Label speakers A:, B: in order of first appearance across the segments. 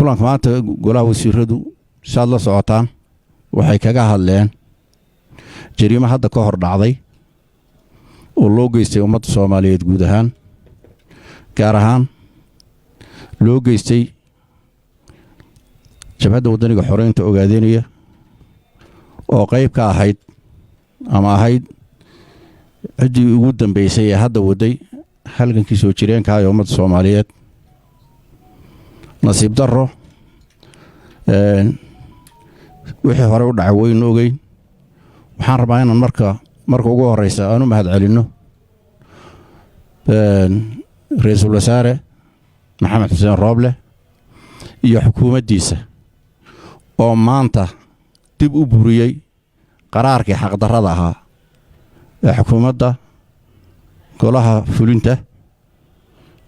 A: Kulanka maanta golaha wasiiradu, saad la socotaan, waxay kaga hadleen jariimo hadda ka hor dhacday oo loo geystay ummadda Soomaaliyeed guud ahaan, gaar ahaan loo geystay Jabhadda Waddaniga Xoreynta Ogaadeynaya, oo qayb ka ahayd ama ahayd ciddii ugu dambeysay ee hadda waday halgankii soo jireenka ee ummadda Soomaaliyeed. Nasiib darro, wixii hore u dhacay waynu ogeyn. Waxaan rabaa inaan marka ugu horeysa aan u mahad celinno Ra-iisul Wasaare Maxamed Xuseen Rooble iyo xukuumaddiisa oo maanta dib u buriyey qaraarkii xaqdarrada ahaa ee xukuumadda golaha fulinta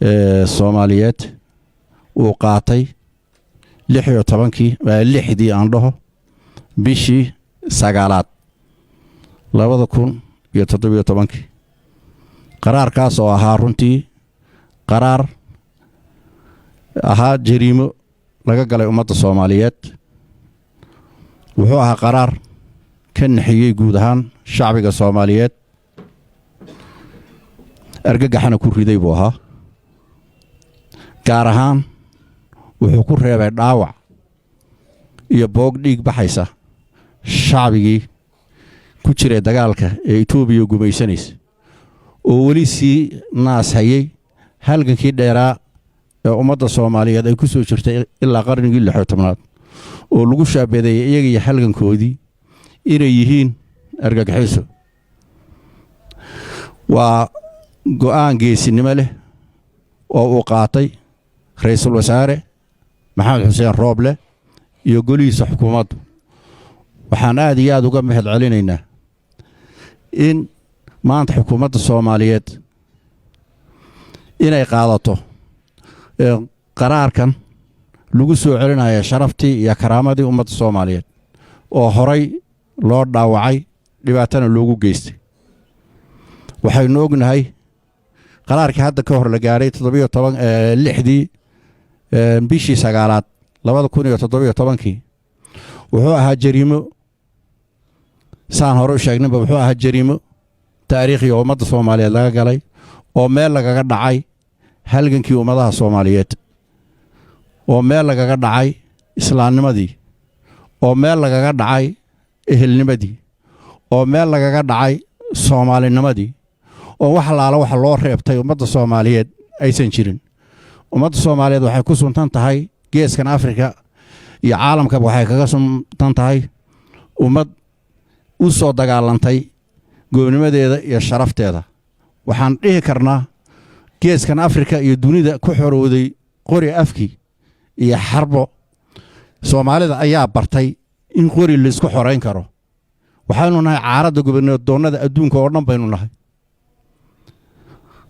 A: ee Soomaaliyeed uu qaatay 16-kii, 6-dii aan dhaho, bishii 9aad 2017-kii. Qaraarkaas oo ahaa runtii qaraar ahaa jariimo laga galay ummadda Soomaaliyeed. Wuxuu ahaa qaraar ka naxiyey guud ahaan shacbiga Soomaaliyeed, argagaxana ku riday buu ahaa. Gaar ahaan wuxuu ku reebay dhaawac iyo boog dhiig baxaysa shacbigii ku jiray dagaalka ee Itoobiya gumaysanaysa, oo weli sii naas hayey halgankii dheeraa ee ummadda Soomaaliyeed ay ku soo jirtay ilaa qarnigii 16aad, oo lagu shaabadeeyey iyaga iyo halgankoodii inay yihiin argagixiso. Waa go'aan geesinimo leh oo uu qaatay Ra-iisul Wasaare Maxamed Xuseen Rooble iyo golihiisa xukuumaddu. Waxaan aad iyo aad uga mahad celinaynaa in maanta xukuumadda Soomaaliyeed inay qaadato qaraarkan lagu soo celinayo sharaftii iyo karaamadii ummadda Soomaaliyeed oo horay loo dhaawacay, dhibaatana loogu geystay. Waxaynu ognahay qaraarkii hadda ka hor la gaaray 17, 6-dii bishii 9aad 2017-kii, wuxuu ahaa jariimo. Saan hore u sheegnayba, wuxuu ahaa jariimo taariikhi oo ummadda Soomaaliyeed laga galay, oo meel lagaga dhacay halgankii ummadaha Soomaaliyeed, oo meel lagaga dhacay islaamnimadii, oo meel lagaga dhacay ehelnimadii, oo meel lagaga dhacay soomaalinimadii, oo wax laala waxa loo reebtay ummadda Soomaaliyeed aysan jirin. Ummadda Soomaaliyeed waxay ku suntan tahay geeskan Afrika iyo caalamkaba, waxay kaga suntan tahay ummad u soo dagaalantay goobnimadeeda iyo sharafteeda. Waxaan dhihi karnaa geeskan Afrika iyo dunida ku xorowday qori afkii iyo xarbo. Soomaalida ayaa bartay in qori laysku xorayn karo. Waxaynu nahay caaradda gobernadoonnada adduunka oo dhan baynu nahay.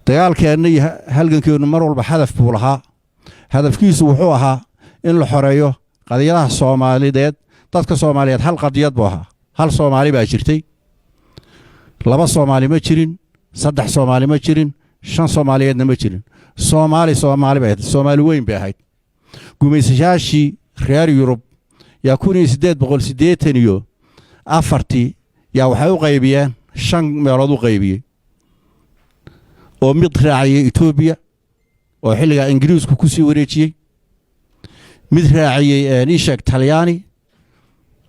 A: Dagaalkeenna iyo halgankeennu mar walba hadaf buu lahaa. Hadafkiisu wuxuu ahaa in la xoreeyo qadiyadaha Soomaalideed, dadka Soomaaliyeed. Hal qadiyad buu ahaa, hal Soomaali baa jirtay. Laba Soomaali ma jirin, saddex Soomaali ma jirin, shan Soomaaliyeedna ma jirin. Soomaali Soomaali bay ahayd, Soomaali weyn bay ahayd. Gumaysayaashii reer Yurub yaa 1884-tii yaa waxay u qaybiyeen, shan meelood u qaybiyey, oo mid raaciyey Itoobiya oo xilligaa Ingiriisku ku sii wareejiyey, mid raaciyey isheeg Talyaani,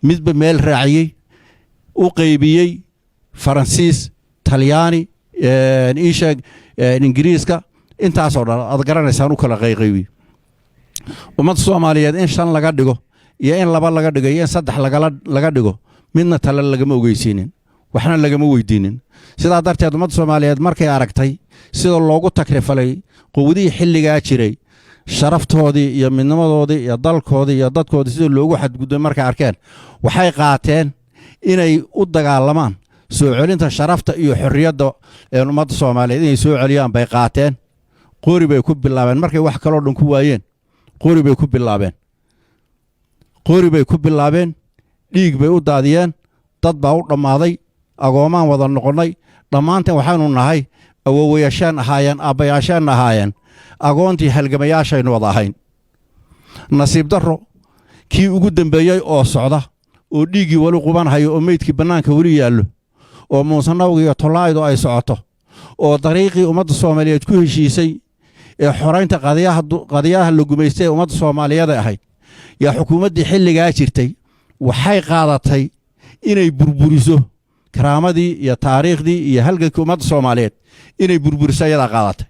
A: midba meel raaciyey, u qaybiyey Faransiis, Talyaani, isheeg Ingiriiska. Intaasoo dhan aad garanaysaan u kala qayqaybiyey. Ummadda Soomaaliyeed in shan laga dhigo iyo in laba laga dhigo iyo in saddex laga dhigo, midna tale lagama ogeysiinin, waxna lagama weydiinin. Sidaa darteed ummadda Soomaaliyeed markay aragtay sida loogu takrifalay quwadihii xilligaa jiray sharaftoodii iyo midnimadoodii iyo dalkoodii iyo dadkoodii, sida loogu xadgudbay markay arkeen, waxay qaateen inay u dagaalamaan soo celinta sharafta iyo xorriyadda ummadda Soomaaliyeed. Inay soo celiyaan bay qaateen. Qori bay ku bilaabeen. Markay wax kaloo dhan ku waayeen, qori bay ku bilaabeen, qori bay ku bilaabeen. Dhiig bay u daadiyeen, dad baa u dhammaaday, agoomaan wada noqonnay dhammaanteen. Waxaynu nahay awowayaasheen ahaayeen, aabbayaasheen ahaayeen, agoontii halgamayaashaynu wada ahayn. Nasiib darro, kii ugu dambeeyey oo socda oo dhiiggii weli qubanhayo oo meydkii bannaanka weli yaallo oo muusanawga iyo tollaaydu ay socoto oo dariiqii ummadda Soomaaliyeed ku heshiisay ee xoraynta qadiyaha la gumaystay ee ummadda Soomaaliyeed ay ahayd, yaa xukuumaddii xilligaa jirtay waxay qaadatay inay burburiso karaamadii iyo taariikhdii iyo halgankii ummadda Soomaaliyeed. Inay burburiso ayadaa qaadatay.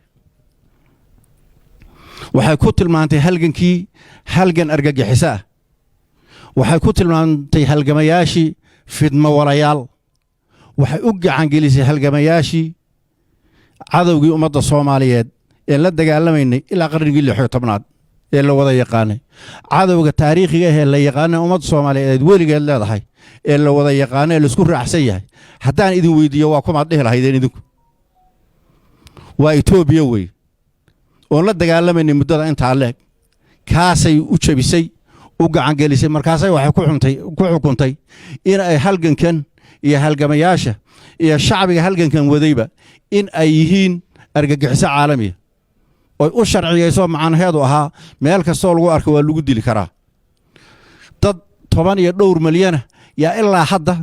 A: Waxay ku tilmaantay halgankii halgan argagixiso ah. Waxay ku tilmaantay halgamayaashii fidmo walayaal. Waxay u gacangelisay halgamayaashii cadowgii ummadda Soomaaliyeed ee la dagaalamaynay ilaa qarnigii 16aad ee la wada yaqaanay. Cadowga taariikhiga ahee la yaqaanay ummadda Soomaaliyeed weligeed leedahay ee la wada yaqaano ee laisku raacsan yahay, haddaan idin weydiiyo, waa kumaad dhihi lahaydeen idinku? Waa Etoobiya wey oon la dagaalamaynay muddada intaa leeg. Kaasay u jebisay, u gacangelisay. Markaasay waxay ku xukuntay in ay halgankan iyo halgamayaasha iyo shacbiga halgankan wadayba in ay yihiin argagixiso caalamiya, oy u sharciyeyso. Macnaheedu ahaa meel kastoo lagu arko waa lagu dili karaa. Dad 10 iyo dhowr milyana yaa ilaa hadda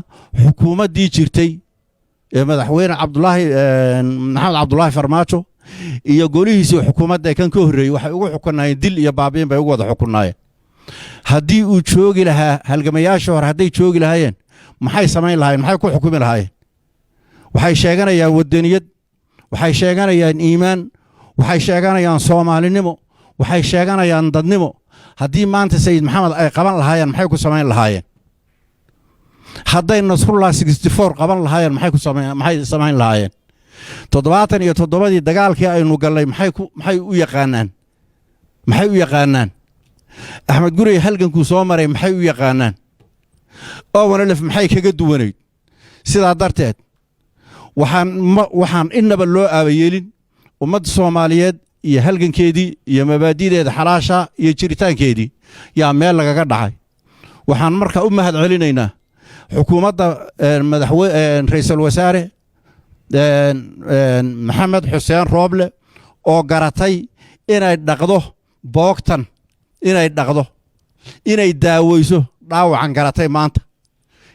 A: xukuumaddii jirtay ee madaxweyne Cabdulaahi Maxamed Cabdulaahi Farmaajo iyo golihiisii xukuumadda ee kan ka horreeyey waxay ugu xukunaayeen dil iyo baabi'in bay ugu wada xukunaayeen. Haddii uu joogi lahaa halgamayaashii hore, hadday joogi lahaayeen, maxay samayn lahaayeen? Maxay ku xukumi lahaayeen? Waxay sheeganayaan wadaniyad, waxay sheeganayaan iimaan, waxay sheeganayaan Soomaalinimo, waxay sheeganayaan dadnimo. Haddii maanta Sayid Maxamed ay qaban lahaayeen, maxay ku samayn lahaayeen? Hadday Nasrullah 64 qaban lahaayeen, maxay samayn lahaayeen? 77-dii dagaalkii aynu gallay maxay u yaqaanaan? Maxay u yaqaanaan? Axmed Gurey halgankuu soo maray maxay u yaqaanaan? ONLF maxay kaga duwanayd? Sidaa darteed waxaan innaba loo aabayeelin ummadda Soomaaliyeed iyo halgankeedii iyo mabaadi'deeda xalaasha iyo jiritaankeedii yaa meel lagaga dhacay. Waxaan marka u mahad celinaynaa xukuumadda ra'iisul wasaare Maxamed Xuseen Rooble oo garatay inay dhaqdo boogtan, inay dhaqdo, inay daaweyso dhaawacan garatay. Maanta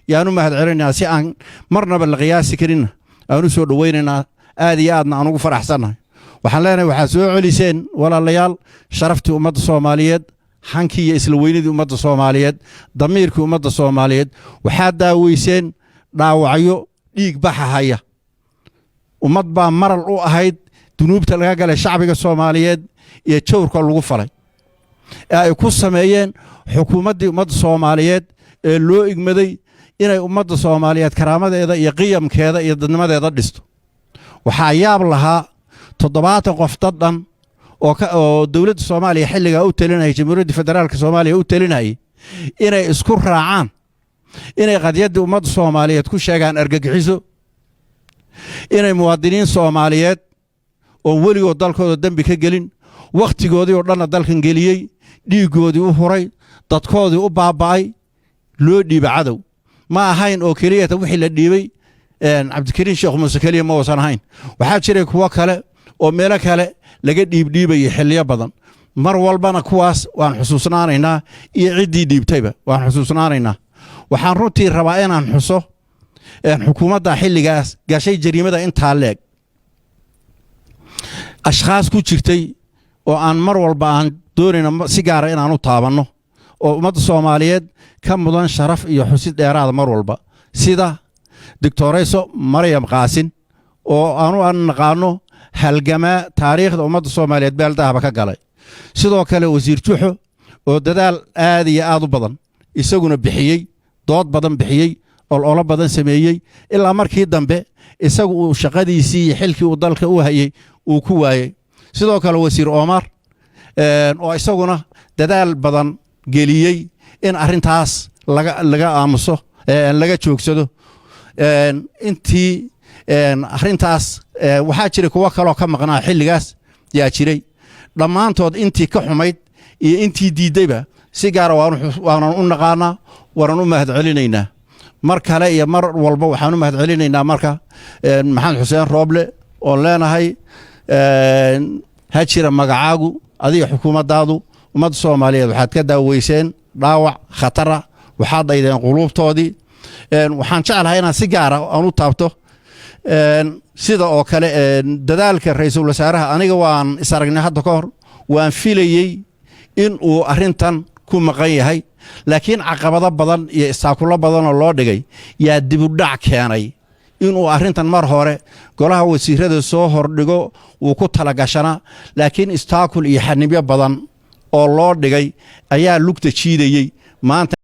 A: yaan u mahad celinaynaa, si aan marnaba la qiyaasi karinna aan u soo dhowaynaynaa, aad iyo aadna aan ugu faraxsannahay. Waxaan leenahay, waxaad soo celiseen, walaalayaal, sharaftii ummadda Soomaaliyeed, hankii iyo isla weynidii ummadda Soomaaliyeed, damiirkii ummadda Soomaaliyeed. Waxaad daaweyseen dhaawacyo dhiig baxa haya. Ummad baa maral u ahayd dunuubta laga galay shacbiga Soomaaliyeed iyo jawrka lagu falay ee ay ku sameeyeen xukuumaddii ummadda Soomaaliyeed ee loo igmaday inay ummadda Soomaaliyeed karaamadeeda iyo qiyamkeeda iyo dadnimadeeda dhisto. Waxaa yaab lahaa 70 qof dad dhan oo dowladda Soomaaliya xilligaa u talinayay, Jamhuuriyadda Federaalka Soomaaliya u talinayay, inay isku raacaan inay qadiyaddii ummadda Soomaaliyeed ku sheegaan argagixiso, inay muwaadiniin Soomaaliyeed oon weligood dalkooda dembi ka gelin, wakhtigoodii oo dhanna dalkan geliyey, dhiiggoodii u huray, dadkoodii u baaba'ay, loo dhiiba cadow. Ma ahayn oo keliyata wixii la dhiibay Cabdikariin Sheekh Muuse keliya ma uusan ahayn. Waxaa jiray kuwo kale oo meelo kale laga dhiibdhiibayay xilliyo badan. Mar walbana kuwaas waan xusuusnaanaynaa iyo ciddii dhiibtayba waan xusuusnaanaynaa. Waxaan runtii rabaa inaan xuso xukuumadda xilligaas gashay jariimada intaa leeg ashkhaas ku jirtay oo aan mar walba aan doonayno si gaara inaan u taabanno oo ummadda Soomaaliyeed ka mudan sharaf iyo xusid dheeraada mar walba, sida Doctorayso Maryam Qaasin oo aanu aan naqaano halgamaa taariikhda ummadda Soomaaliyeed beeldahaba ka galay. Sidoo kale Wasiir Juxo oo dadaal aad iyo aad u badan isaguna bixiyey, dood badan bixiyey, ololo badan sameeyey, ilaa markii dambe isagu uu shaqadiisii iyo xilkii uu dalka u hayey uu ku waayey. Sidoo kale Wasiir Omar oo isaguna dadaal badan geliyey in arrintaas laga aamuso, laga joogsado intii arrintaas. Waxaa jiray kuwo kaloo ka maqnaa xilligaas yaa jiray. Dhammaantood intii ka xumayd iyo intii diiddayba si gaara waanan u naqaanaa, waanan u mahad celinaynaa. Mar kale iyo mar walba waxaan u mahad celinaynaa marka Maxamed Xuseen Rooble oon leenahay, ha jira magacaagu, adiga xukuumaddaadu. Ummadda Soomaaliyeed waxaad ka daaweyseen dhaawac khatara, waxaad dhaydeen quluubtoodii. Waxaan jeclahay inaan si gaara aan u taabto sida oo kale dadaalka ra-iisul wasaaraha. Aniga waan is aragnay hadda ka hor, waan filayey in uu arrintan ku maqan yahay, laakiin caqabado badan iyo istaakulo badanoo loo dhigay yaa dibudhac keenay inuu arrintan mar hore golaha wasiirada soo hordhigo. Wuu ku talagashanaa, laakiin istaakul iyo xanibyo badan oo loo dhigay ayaa lugta jiidayey maanta.